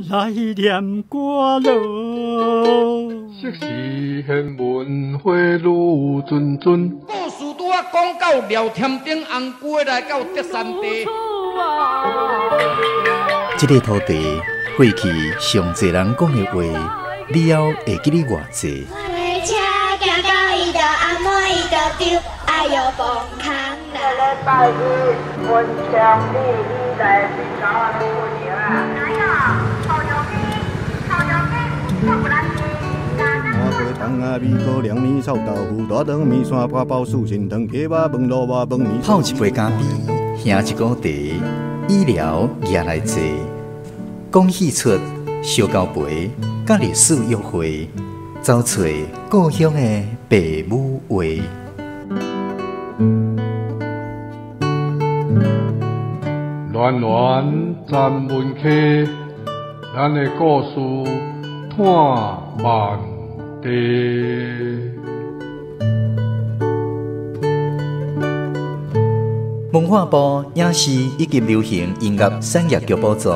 來念歌囉。昔時贤文花愈谆谆。故事拄仔講到廖添丁紅龜來到德山地。這个土地過去上濟人講的話，了後會記得偌濟？泡一杯咖啡，喝一壺茶，醫療也來坐，講戲出燒交陪，佮歷史約會，走揣故鄉的爸母話。暖暖咱文溪，咱的故事伴万地。文化部影視以及流行音樂產業局補助，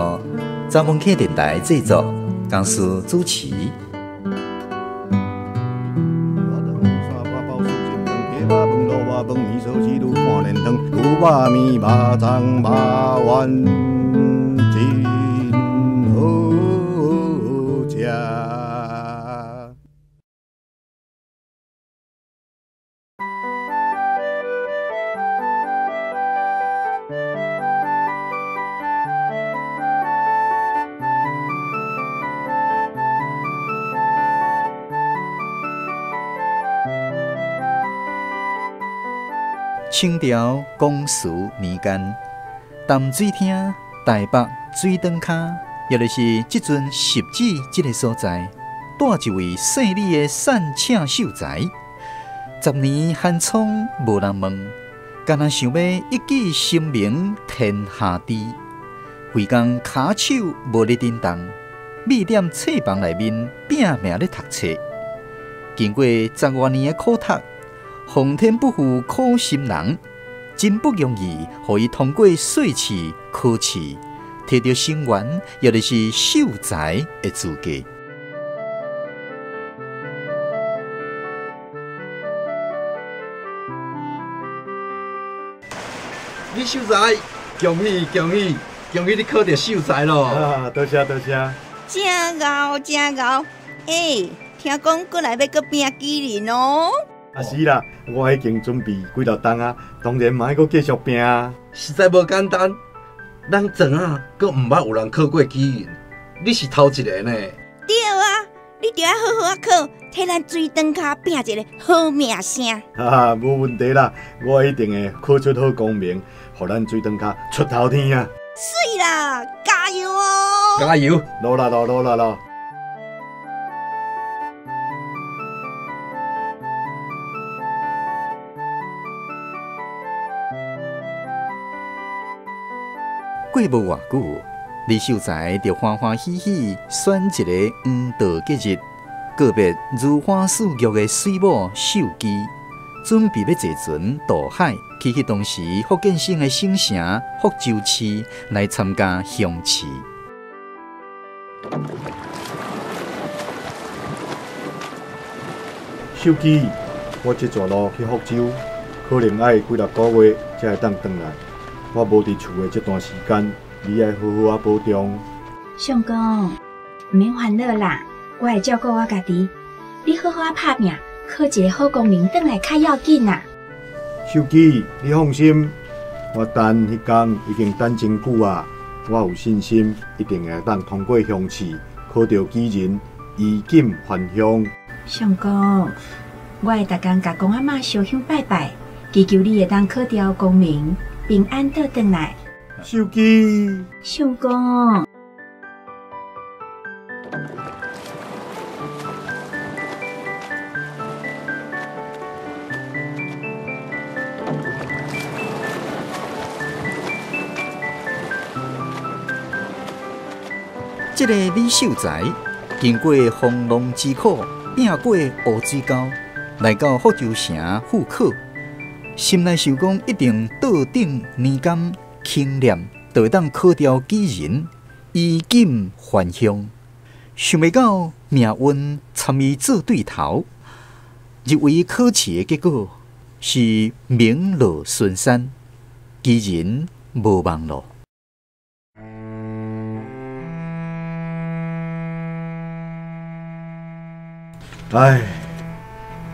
查文客電台製作，公司主持。清朝光緒年間，淡水廳、台北水轉跤，也就是這陣汐止這个所在，住一位姓李的散赤秀才。10年寒窗無人問，干焦想欲一舉成名天下知。規工跤手無咧振動，覕踮冊房內面拼命咧讀冊。經過10外年的苦讀，皇天不負苦心人，真不容易，予伊通過歲試考試，摕著生源，也就是秀才的資格。李秀才，恭喜恭喜恭喜你考著秀才咯！啊，多謝多謝。真𠢕真𠢕，欸，聽講閣來欲閣拼舉人哦。啊是啦，我已經準備幾落冬啊，當然嘛愛閣繼續拼啊。實在無簡單，咱庄仔閣毋捌有人考過舉人，你是頭一个呢。對啊，你著愛好好仔考，替咱水轉跤拼一个好名聲。哈哈，無問題啦，我一定會考出好功名，予咱水轉跤出頭天啊！媠啦，加油哦！加油！努力囉，努力囉！過無偌久，李秀才就歡歡喜喜選一个黃道吉日，告別如花似玉的水某秀姬，準備欲坐船渡海去彼當時福建省的省城福州市來參加鄉試。秀姬，我這逝路去福州，可能愛幾若个月才會當轉來。我無佇厝的這段時間，你愛好好仔保重。相公，毋免煩惱啦，我會照顧我家己。你好好仔拍拚，考一個好功名轉來較要緊啦。秀姬，你放心，我等彼工已經等真久啊，我有信心，一定會當通過鄉試，考著舉人，衣錦還鄉。相公，我會逐工共公阿嬤燒香拜拜，祈求你會當考著功名，平安倒轉來。秀姬，相公。這个李秀才經過風浪之苦，拚過烏水溝，來到福州城赴考，心內想講一定倒頂年甘勤念，就會當考著舉人，衣锦还乡。想袂到命运参伊做对头，入围考试的结果是名落孙山，举人无望咯。唉，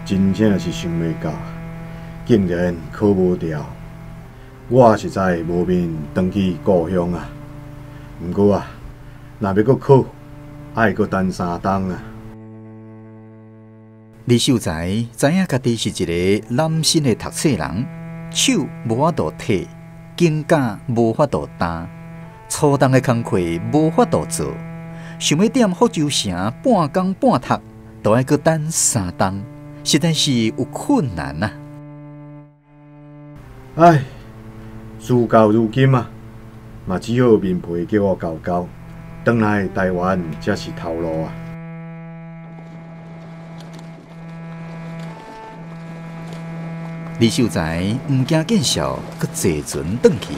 真正是想袂到，竟然考无著，我实在无面转去故乡啊！毋过啊，若欲阁考，爱阁等3冬啊！李秀才知影家己是一个揽身的读册人，手无法度提，肩胛无法度担，粗重的工课无法度做，想欲踮福州城半工半读，都爱阁等3冬，实在是有困难啊！唉，事到如今啊，嘛只好面皮叫我厚厚，转来台湾才是头路啊！李秀才毋惊见笑，阁坐船转去，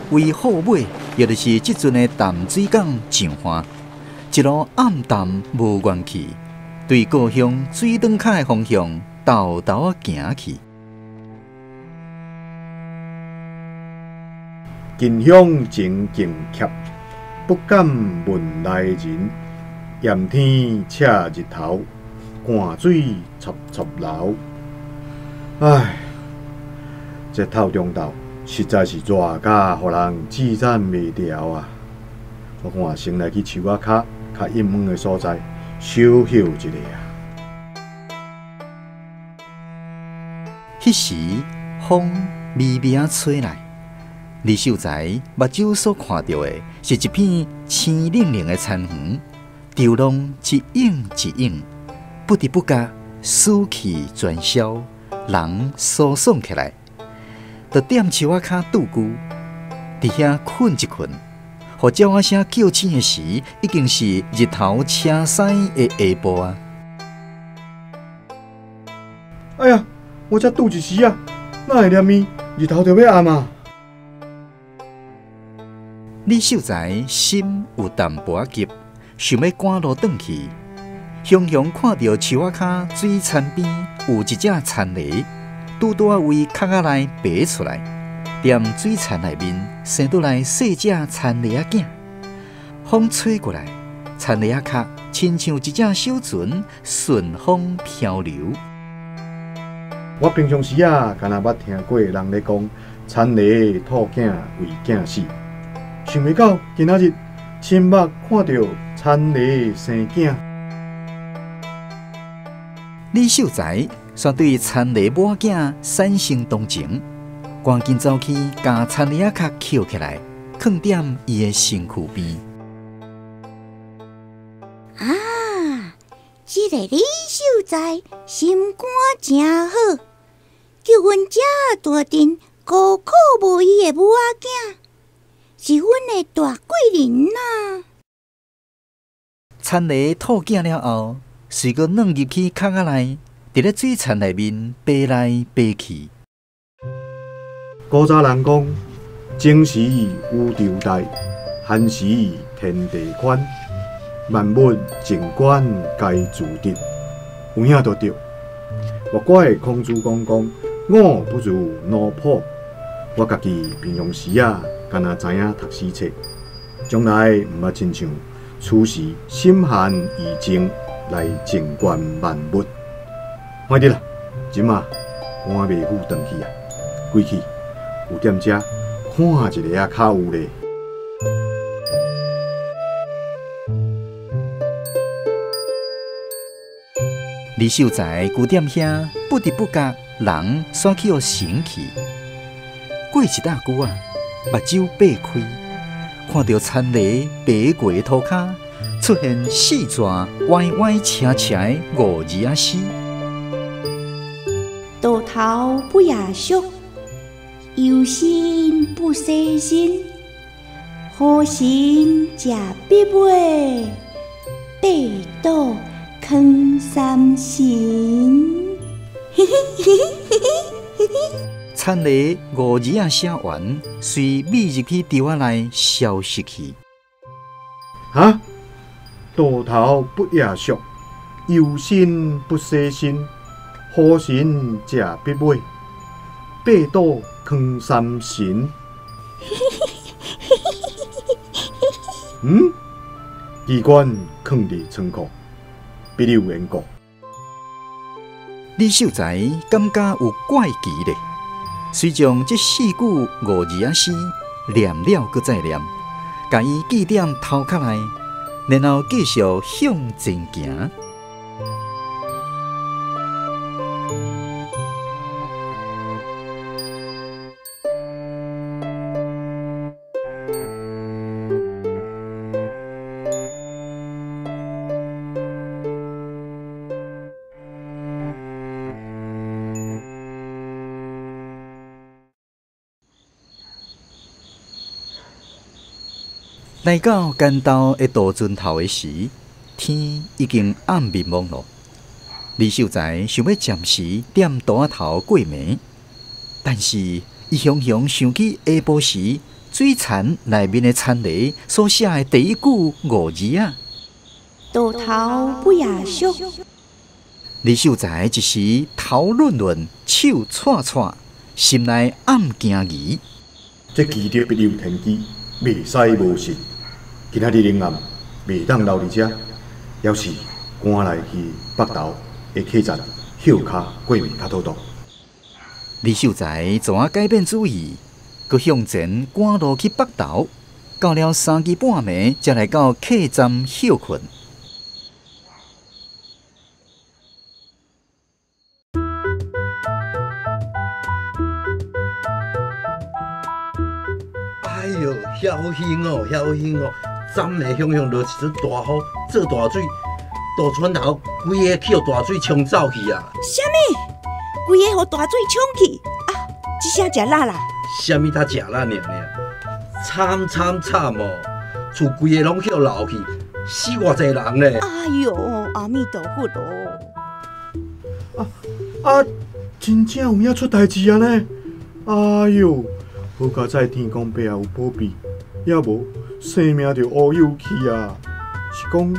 为虎尾，也就是这阵的淡水港上岸，一路暗淡无元气，对故乡水转跤的方向沓沓仔行去。近乡情更怯，不敢问来人。炎天赤日头，汗水湿湿流。唉，这透中昼实在是热甲，予人支撑袂牢啊！我看先来去树仔跤较阴凉的所在小歇一下啊。彼时风微微仔吹来，李秀才目睭所看到的是一片青冷冷的田园，稻浪一涌一涌，不知不觉死气全消。人苏爽起来，就踮树仔跤拄久，伫遐睏一睏，予鸟仔声叫醒的时，已经是日头车西的下晡啊！哎呀，我才拄一时啊，哪会念伊日头就欲暗啊？李秀才心有淡薄仔急，想欲赶路转去，雄雄看著树仔跤水田边有一只田螺，拄拄仔为壳仔内爬出来，踮水田内面生倒来细只田螺仔囝。风吹过来，田螺仔壳亲像一只小船，顺风漂流。我平常时啊，敢若捌听过人咧讲，田螺吐囝为囝死，想袂到今仔日亲目看著田螺生囝。李秀才煞对田螺母仔产生同情，赶紧走去共田螺仔壳捡起来，囥踮伊的身躯边。啊，这个李秀才心肝真好，救阮遮大阵孤苦无依的母仔囝，是阮的大贵人啊！田螺吐囝了后，随阁软入去壳仔内，伫咧水田内面爬来爬去。古早人讲，晴时宇宙大，寒时天地宽，万物静观皆自得。有影就对。莫怪孔子公讲，我不如奴仆。我家己平常时啊，敢若知影读死册，将来毋捌亲像此时心寒意静来静观万物。快点啦，这马赶袂赴转去啊，归去有踮遮看一下啊，较有咧。李秀才旧踮遐，不知不觉人煞去予神去。过一大久啊，目睭擘开，看著田螺爬过的涂跤，出现四段歪歪斜斜的五字仔诗。道头不夜宿，忧心不舍身。好心食笔尾，八肚藏三神。嘿嘿嘿嘿嘿嘿。田螺五字仔写完，随覕入去池仔内消失去。哈？道頭不夜宿，有心不洗身，好神食必尾，八堵囥三神。嗯？机关囥佇仓库，必有缘故。李秀才感觉有怪奇咧，遂将这四句五字仔诗念了阁再念，共伊记踮头壳内，然后继续向前行。来到干道的渡船头的时，天已经暗暝蒙咯。李秀才想欲暂时踮渡仔头过暝，但是伊雄雄想起下晡时水田内面的田螺所写的第一句五字仔：渡头不夜宿。李秀才一时头润润，手掣掣，心内暗惊疑。这奇迹必有天机，袂使无信。今仔日昏暗，袂当留伫遮，犹是赶来去北投的客栈歇跤过暝较妥当。李秀才怎啊改变主意，阁向前赶路去北投，到了三更半暝，才来到客栈歇睏。哎哟，晓兴哦，晓兴哦！昨暝雄雄落一阵大雨，做大水，渡船头规个去予大水冲走去啊！啥物？规个予大水冲去？啊，这声食力啦！啥物较食力尔尔？惨惨惨哦！厝规个拢去予漏去，死偌济人咧！哎哟，阿弥陀佛哦！啊啊！真正有影出代志啊呢！哎哟，好佳哉天公伯也有保庇，也无性命就乌有去啊！是讲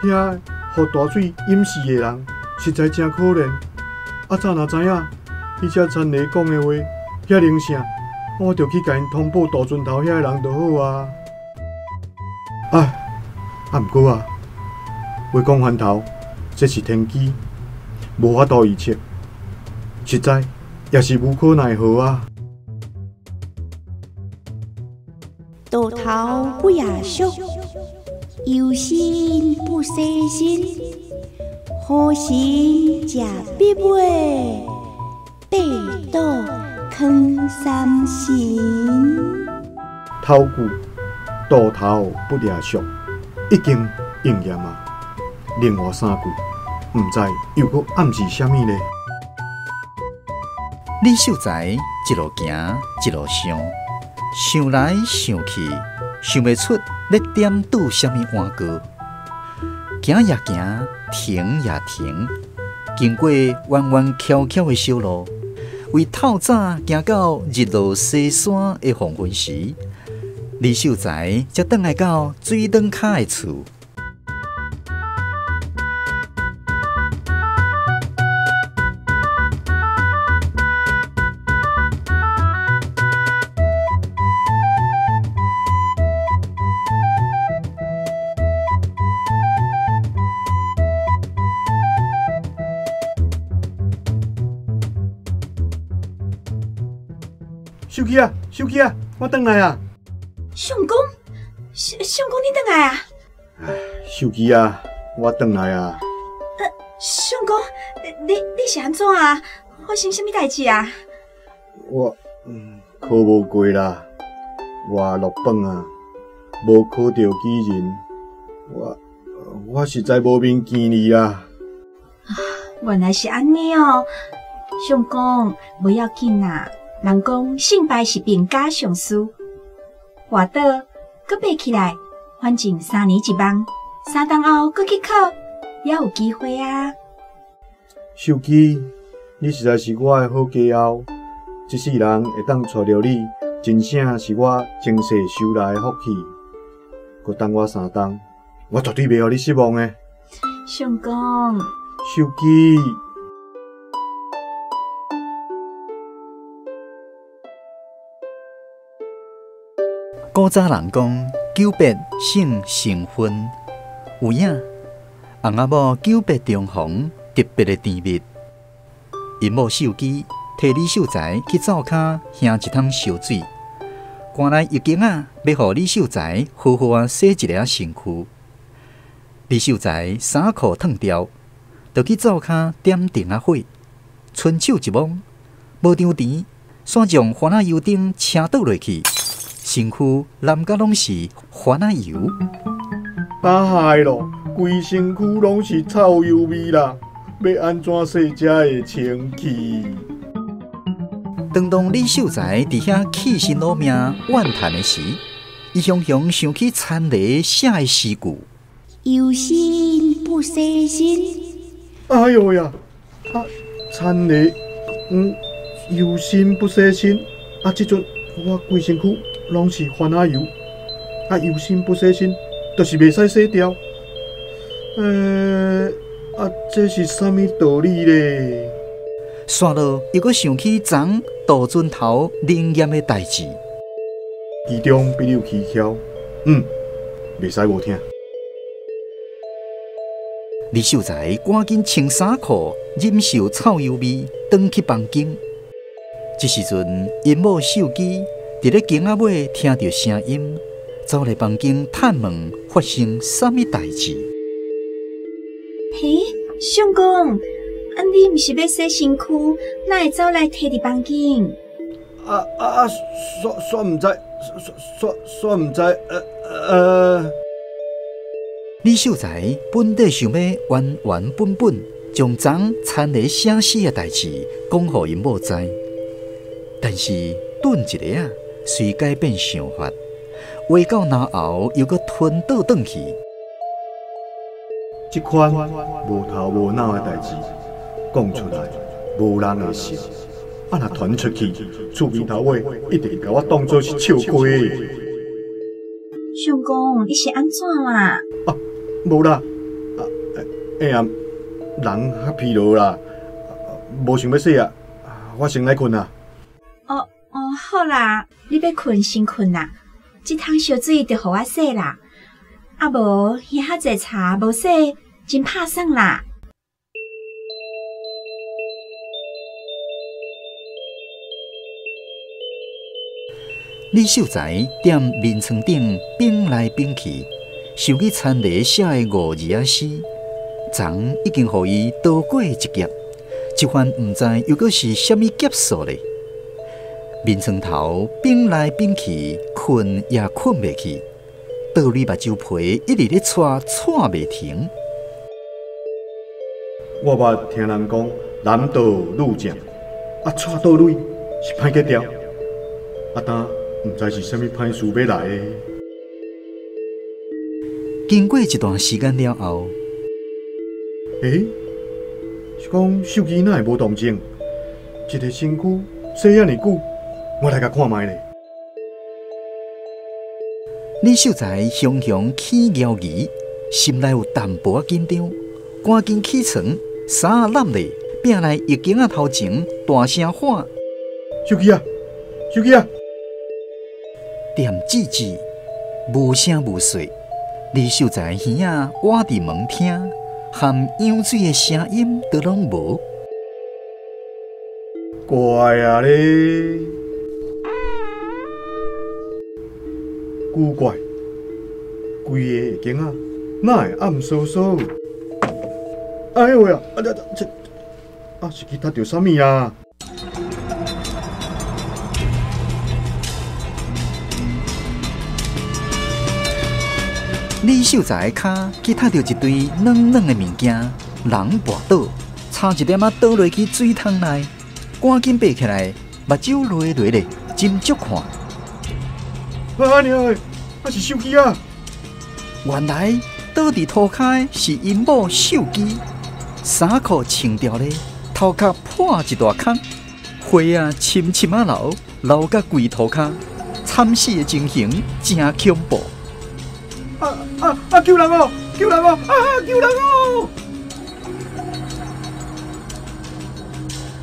遐予大水淹死的人，实在真可怜。啊，早若知影，彼只田螺讲的话遐灵圣，我就去共𪜶通报渡船头遐个人就好啊。啊，啊，毋过啊，话讲翻头，这是天机，无法度预测，实在也是无可奈何啊。渡头不夜宿，有心不洗身，好神食必尾，八堵囥三神。头句渡头不夜宿，已经应验啊。另外三句，毋知又阁暗示啥物呢？李秀才一路行一路想，想来想去，想袂出咧点拄啥物碗糕。行也行，停也停，经过弯弯翘翘的小路，为透早行到日落西山的黄昏时，李秀才才转来到水转跤的厝。秀琪啊，秀琪啊，我转来啊！相公，相公，你转来啊？秀琪啊，我转来啊！相公，你是按怎啊？发生啥物代志啊？我考无过啦，我落榜啊，无考著举人，我实在无面见你啊！啊，原来是按呢哦，相公，无要紧啦。人讲胜败是兵家常事，跋倒阁爬起来，反正3年一梦，3冬后阁去考，也有机会啊。秀琪，你实在是我的好家后，这世人会当娶著你，真正是我前世修来的福气。閣等我3冬，我絕對袂予你失望的。相公，秀姬。古早人講，久別勝新婚，有影。翁仔某久別重逢，特別的甜蜜。𪜶某秀姬提李秀才去灶跤兄一桶燒水，趕來浴巾仔，欲予李秀才好好仔洗一下身軀。李秀才衫褲脫掉，就去灶跤點燈仔火，伸手一摸，無張甜，煞將番仔油燈車倒落去，身軀淋甲攏是番仔油。打害咯，規身軀攏是臭油味啦！欲按怎洗才會清氣？當李秀才佇遐氣心攞命怨嘆的時，伊雄雄想起田螺寫的詩句：有心不洗身。哎喲呀！啊，田螺，有心不洗身。啊，這陣我規身軀攏是番仔油。啊，有心不洗身，就是袂使洗掉。啊，這是啥物道理咧？煞落又閣想起昨渡船頭靈驗的代誌，其中必有蹊蹺。袂使無聽。李秀才趕緊穿衫褲，忍受臭油味，轉去房間。這時陣，𪜶某秀姬佇咧間仔尾聽著聲音，走來房間探問發生啥物代誌。嘿，相公，啊你毋是欲洗身軀，哪會走來提佇房間？煞毋知，煞毋知，李秀才本底想欲原原本本將昨田螺寫詩的代誌講予𪜶某知，但是頓一下仔，隨改變想法，話到嚨喉又閣吞倒轉去。這款無頭無腦的代誌講出來，無人會信。啊，若傳出去，厝邊頭尾一定共我當做是笑話。相公，你是按怎啦？啊，無啦，啊，人較疲勞啦，無想欲洗啊，我先來睏啦。哦哦，好啦，你欲睏先睏啦，這桶燒水就予我洗啦。啊無，喝較濟茶無洗，真拍算啦。李秀才踮眠床頂反來反去，想起田螺寫的五字仔詩，昨已經予伊逃過一劫，這番毋知又閣是啥物劫數咧。眠床頭反來反去，睏也睏袂去，倒鐳目睭皮一直咧掣，掣袂停。我捌聽人講，男倒女正，啊，掣倒鐳是歹格調，啊，當毋知是啥物歹事欲來的。經過一段時間了後，是講秀姬哪會無動靜？一个身軀洗遮爾久，我來共看覓咧。李秀才雄雄起搖疑，心內有淡薄仔緊張，趕緊起床，衫仔攬咧，拼來浴巾仔頭前，大聲喊：秀姬啊，秀姬啊！踮吱吱，無聲無息。李秀才耳仔倚佇門聽，含揚水的聲音都攏無。怪啊咧！古怪，規個下間仔哪會暗嗖嗖？哎呦呀！啊這這啊是去踢著啥物啊？李秀才的跤去踢著一堆軟軟的物件，人跋倒，差一點仔倒落去水桶內，趕緊爬起來，目睭淚淚咧，斟酌看。啊娘的，啊是手機啊！原來倒佇塗跤的是𪜶某秀姬，衫褲穿掉咧，頭殼破一大空，血啊深深啊流，流甲規塗跤，慘死的情形真恐怖。啊啊！救人哦！救人哦！啊！救人哦！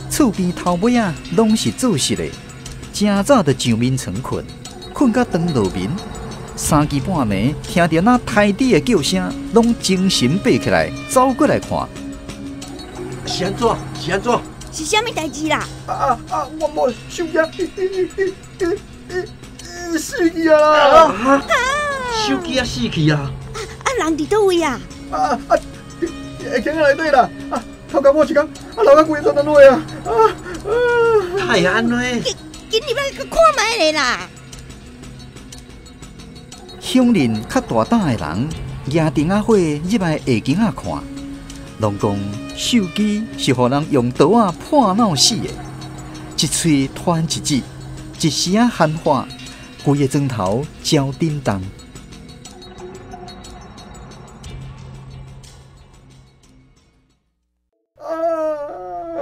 厝边头尾仔攏是做实的，真早就上眠床困，困甲长落眠。三更半暝听著那刣猪的叫声，攏精神爬起来，走过来看。是按怎？是按怎？是啥物代志啦？啊啊！我某手机，伊死去啊啦！啊！手机啊死去啊！啊！人伫佗位啊？啊啊！伫坑仔内底啦！啊！头壳某一工，啊流甲规个船落啊！啊啊！哪会按呢？紧入来去看觅咧啦！乡邻较大胆的人，举灯仔火入来下间仔看，拢讲手机是予人用刀仔破脑死的，一喙传一指，一时仔闲话，规个庄头焦叮当。啊！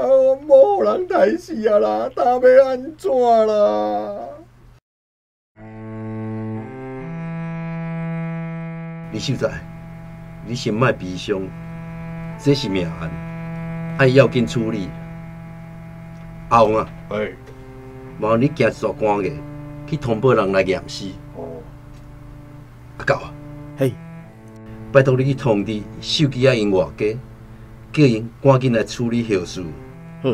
我某予人刣死啊啦，今欲按怎啦？李秀才，你先莫悲伤，这是命案，爱要紧处理。阿王啊，欸，麻烦你行一撮官衙去通报人来验尸。哦。阿狗啊，嘿，拜托你去通知手机仔𪜶外家，叫𪜶赶紧来处理后事。好。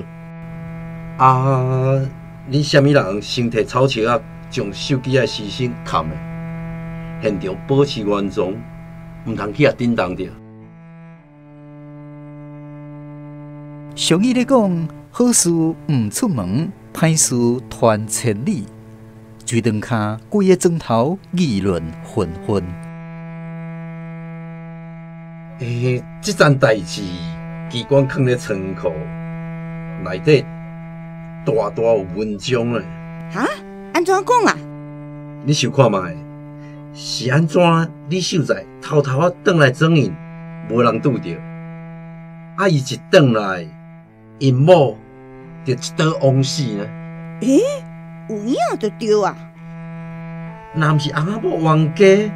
啊，恁啥物人先提草尺仔将手机仔尸身砍的？现场保持原状，毋通去予震动著。俗语咧讲，好事毋出门，歹事传千里。水长跤规个庄头议论纷纷。欸，这件代志，机关囥咧仓库内底，大大有文章咧。哈？按怎讲啊？你想看觅？是按怎？李秀才偷偷仔转来装𪜶，无人拄著。啊，伊一转来，𪜶某就一刀枉死呢。欸，有影就对啊。若毋是翁仔某冤家，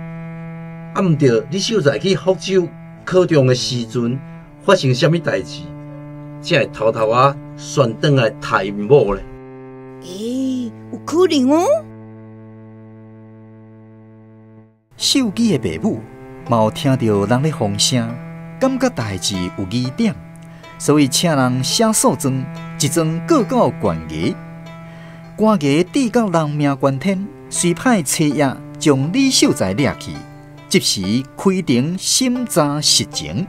啊毋对，李秀才去福州考中的时阵，发生啥物代志，才会偷偷仔旋转来杀𪜶某咧？欸，有可能哦。手机的爸母嘛有听著人咧风声，感觉代志有疑点，所以请人写诉状，一状告到县衙。官衙递到人命关天，随派差役将李秀才掠去，即时开庭审查实情。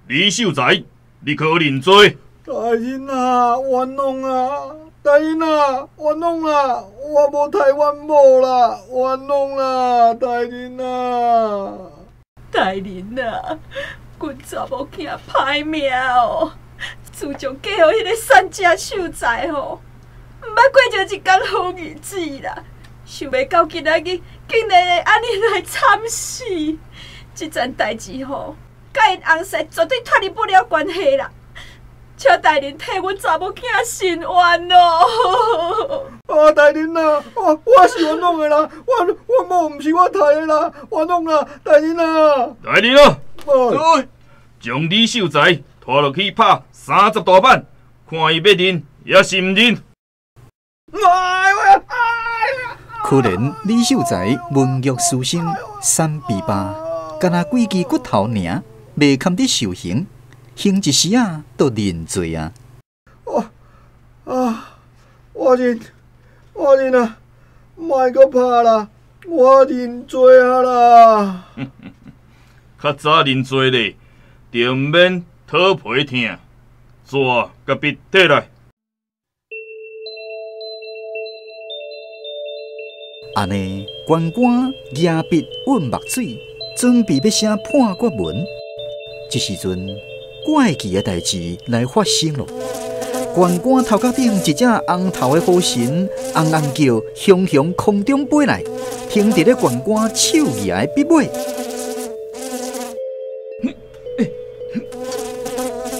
李秀才，你可认罪？大人啊，冤枉啊！大人啊，冤枉啦！我无杀阮某啦，冤枉啦！大人啊！大人啊，阮查某囝歹命哦，自从嫁予彼个散食秀才吼，毋捌过著一工好日子啦。想袂到今仔日竟然会按呢来惨死，这件代志吼，佮𪜶翁婿绝对脱离不了关系啦！请大人替阮查某囝伸冤哦！啊，大人啊，我是冤枉的啦，我某毋是我杀的啦，冤枉啦，大人啊！大人啊，将李秀才拖落去拍30大板，看伊欲认抑是毋认。可怜李秀才文弱书生，三臂疤，干焦几支骨头尔，袂堪得受刑，刑一时仔就认罪啊！我认，我认啊，莫阁拍啦，我认罪啊啦！较早认罪咧，就毋免讨皮疼。纸佮笔摕来。按呢，关官举笔韵墨水，准备欲写判决文。这时阵，怪奇的代志来发生咯。关官头壳顶一只红头的火神，尪尪叫，雄雄空中飞来，停伫咧关官手举的笔尾。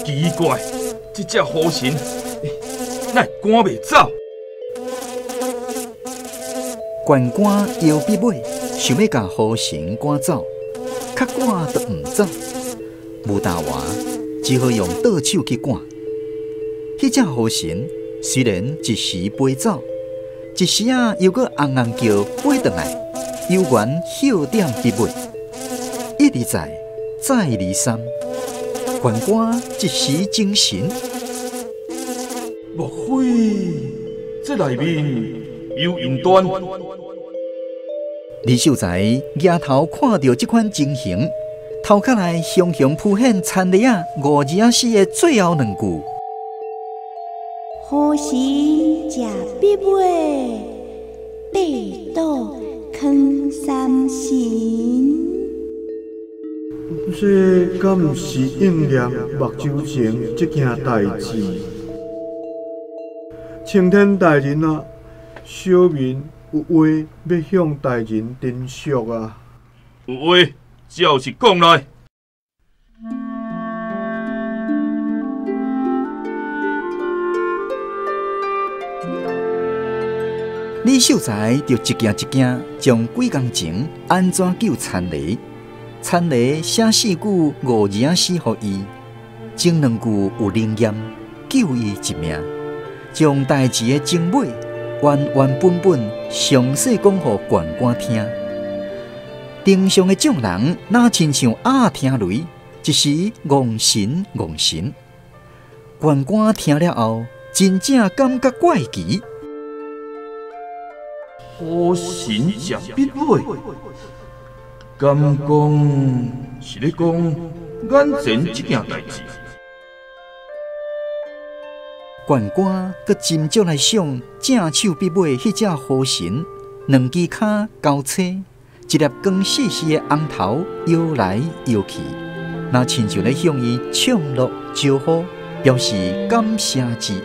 奇怪，這隻虎神哪會趕袂走？縣官搖臂尾，想欲共虎神趕走，較趕都毋走，無大活，只好用倒手去趕。彼隻虎神雖然一時飛走，一時仔又閣尪尪叫飛轉來，猶原歇踮彼尾，一而再，再而三，縣官一時精神。莫非這內面有隐端？李秀才抬頭看著這款情形，頭殼內雄雄浮現田螺仔五字仔詩的最後兩句：虎神食笔尾，八堵囥三神。這敢毋是應驗目睭前這件代誌？青天大人啊，小民有話欲向大人陳述啊！有話照實講來。李秀才就一件一件將幾工前按怎救田螺，田螺寫四句五字仔詩予伊，前兩句有靈驗，救伊一命，將代誌的經緯原原本本詳細講予縣官聽。頂上的眾人若親像鴨聽雷，一時戇神戇神。縣官聽了後，真正感覺怪奇。虎神食筆尾，敢講是咧講眼前這件代誌？縣官閣斟酌來想，正手筆尾彼隻虎神，兩支跤交叉，一粒光細細的紅頭搖來搖去，若親像咧向伊暢樂招呼，表示感謝之意。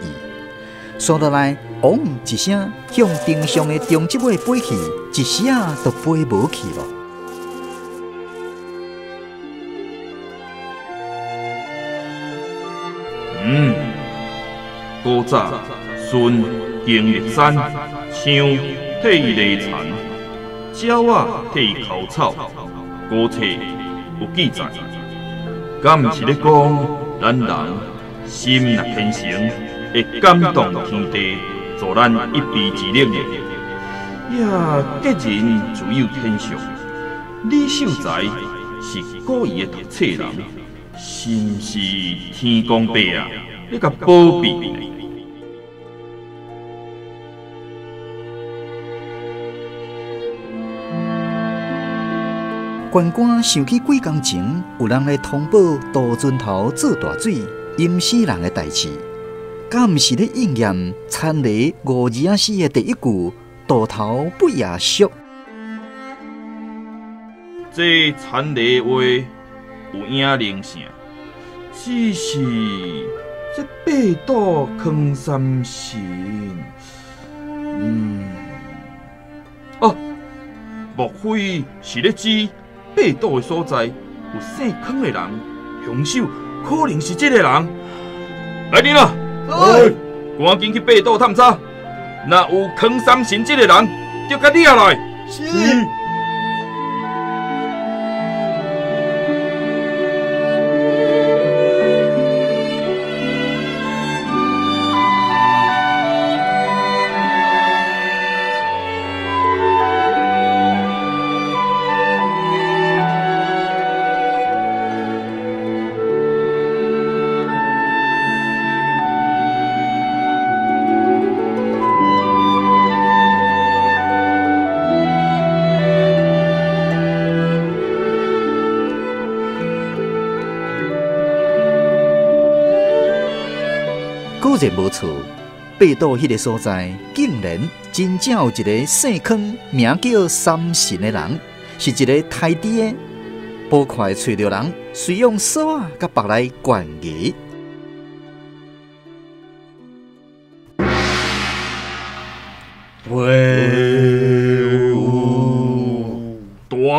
煞落來，嗡一聲，向頂上的中脊尾飛去，一時仔就飛無去咯。古早舜经历山，象替伊犁田，鸟仔替伊抠草，古册有记载。敢毋是咧讲咱人心若虔诚，会感动天地，助咱一臂之力的。呀，吉人自有天相，李秀才是古伊的读册人，是毋是天公伯啊？咧共保庇呢？县官想起几工前有人来通报渡船头做大水淹死人的代志，敢毋是咧应验田螺五字仔诗的第一句“渡头不夜宿”？这田螺话有影灵性，只是这八堵囥三神，哦，莫非是咧指八堵的所在有姓囥的人？凶手可能是这个人。来人啊！赶紧去八堵探查，若有囥三神这个人，就共掠来。是。果然无错，八堵彼个所在，竟然真正有一个姓囥、名叫三神的人，是一个刣猪的。无快揣著人，随用索仔佮缚来悬崖。喂，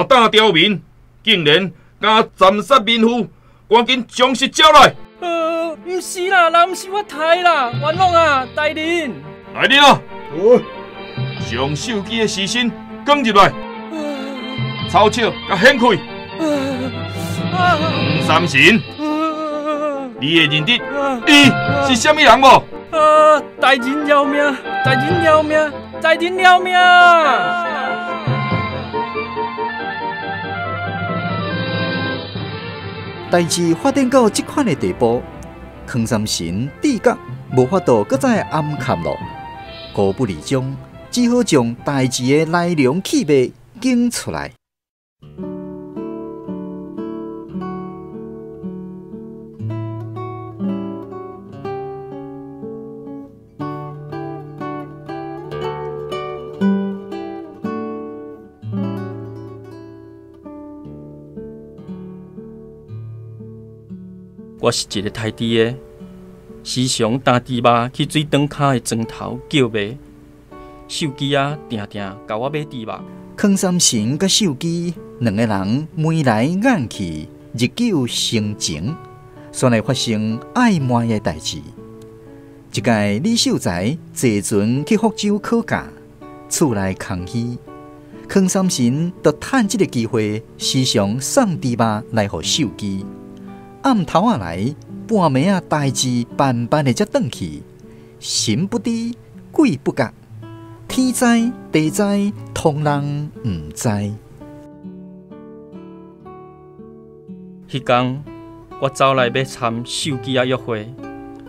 大胆刁民，竟然敢残杀民妇，赶紧将实招来！毋是啦，人毋是我刣啦，冤枉啊，大人！来人啊！将秀姬的尸身扛入来，草笑佮掀开。黄三神，你会认得伊是啥物人无？大人饶命！大人饶命！大人饶命！代志发展到这款的地步，康三神自觉无法度阁再暗藏咯，孤不离中，只好将代志的来龙去脉讲出来。我是一个刣猪的，时常担猪肉去水塘跤的庄头叫卖。秀姬仔定定共我买猪肉。康三神佮秀姬两个人眉来眼去，日久生情，煞来发生暧昧的代志。一届李秀才坐船去福州考驾，厝内空虚，康三神就趁这个机会，时常送猪肉来予秀姬。暗头仔来，半暝仔代志慢慢的才转去，神不知鬼不觉，天知地知，通人毋知。彼工我走来欲参秀姬仔约会，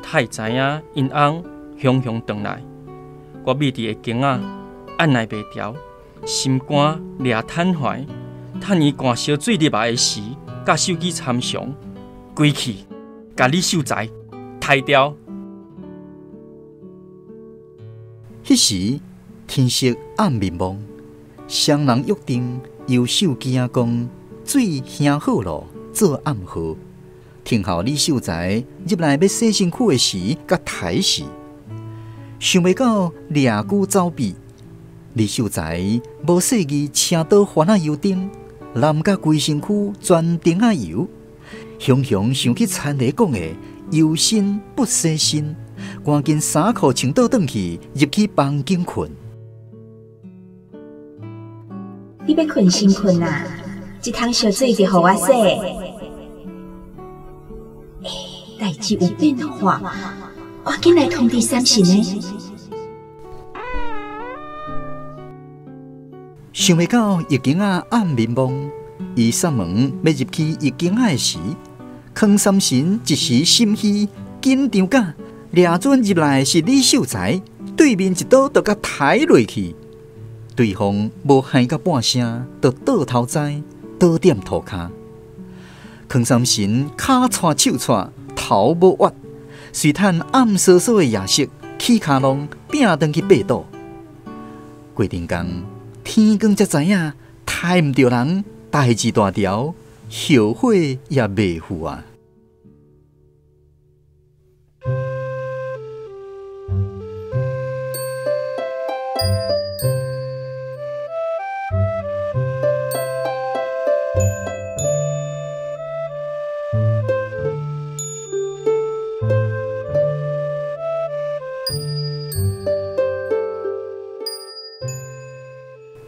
太知影𪜶翁雄雄转来，我覕伫下间仔按捺袂牢，心肝掠坦怀，趁伊灌烧水入来的时，佮秀姬参详。规气，共李秀才刣掉。彼时天色暗暝暝，双人约定由秀姬仔讲水兄好咯，做暗号，听候李秀才入来欲洗身躯的时，共刣死。想袂到掠久走避，李秀才无细意，车刀翻仔油灯，淋甲规身躯全灯仔油。雄雄想起田螺讲的有心不洗身，赶紧衫裤穿倒转去，入去房间困。你欲困先困啊，这桶烧水就予我洗。代志有变化，赶紧来通知三神呢。想袂到玉京仔暗暝暝，伊锁门欲入去玉京仔的时，康三神一时心虚紧张甲，掠准入来是李秀才，对面一刀就共刣落去，对方无害到半声，就倒头栽，倒踮涂跤。康三神跤掣手掣，头无歪，随趁暗飕飕的夜色，起跤浪拼转去爬倒。过阵工天光才知影，刣毋著人，代志大条，后悔也袂赴啊！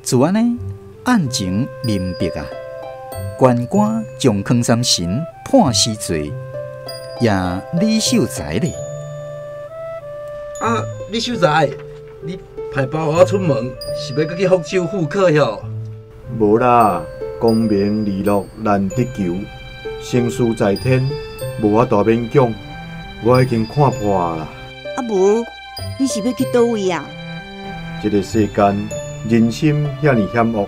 自按呢，案情明白啊，县官将康三神判死罪，也李秀才咧。啊，李秀才，你派包我出门，是欲阁去福州赴考哟？无啦，功名利禄难得求，成事在天，无法度勉强，我已经看破啦。啊无，你是欲去佗位啊？这个世间人心遐尔险恶，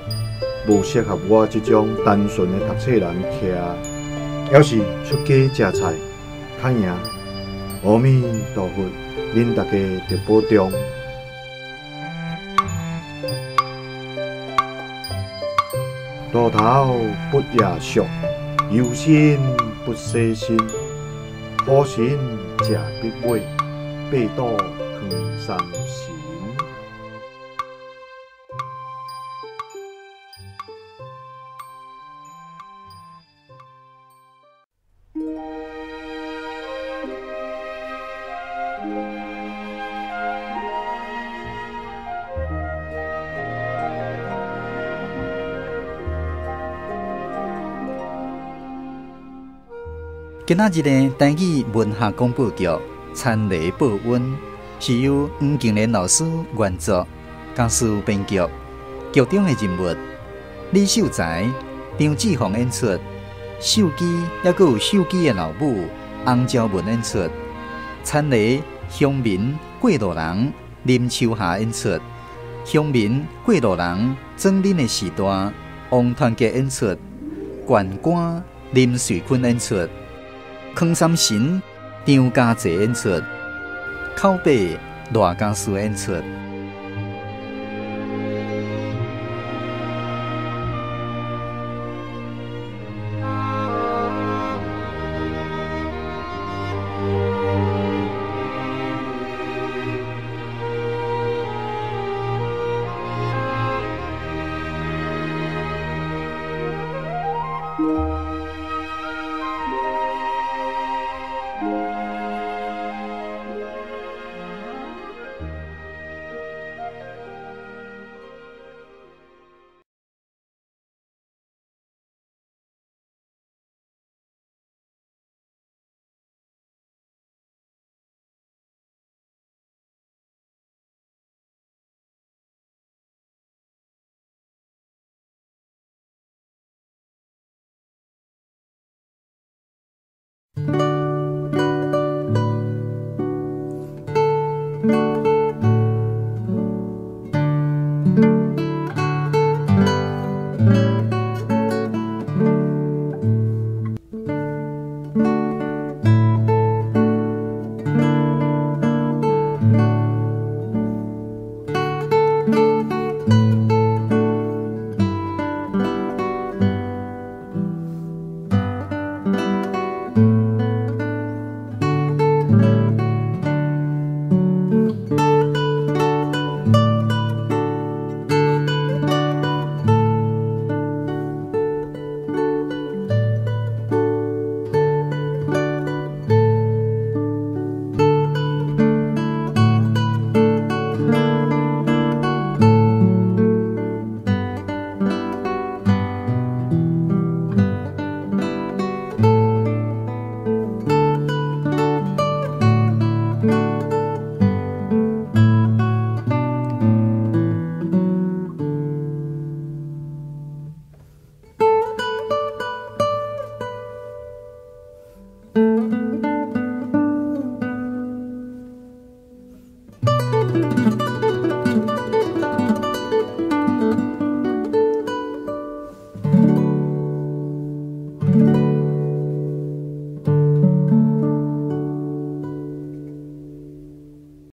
无适合我这种单纯的读册人徛。犹是出家食菜较赢。阿弥陀佛，恁大家著保重。路头不夜宿，有心不洗身，好神食必尾，爬倒康三神。今仔日的台語文學廣播劇《田螺報恩》是由黃敬蓮老師原作、家事編劇，劇中的人物李秀才、張志宏演出，秀姬抑閣有秀姬的老母洪昭文演出，田螺鄉民過路人林秋霞演出，鄉民過路人莊恁的時代王團結演出，縣官林瑞坤演出，康三神張家濟演出，口白賴家師演出。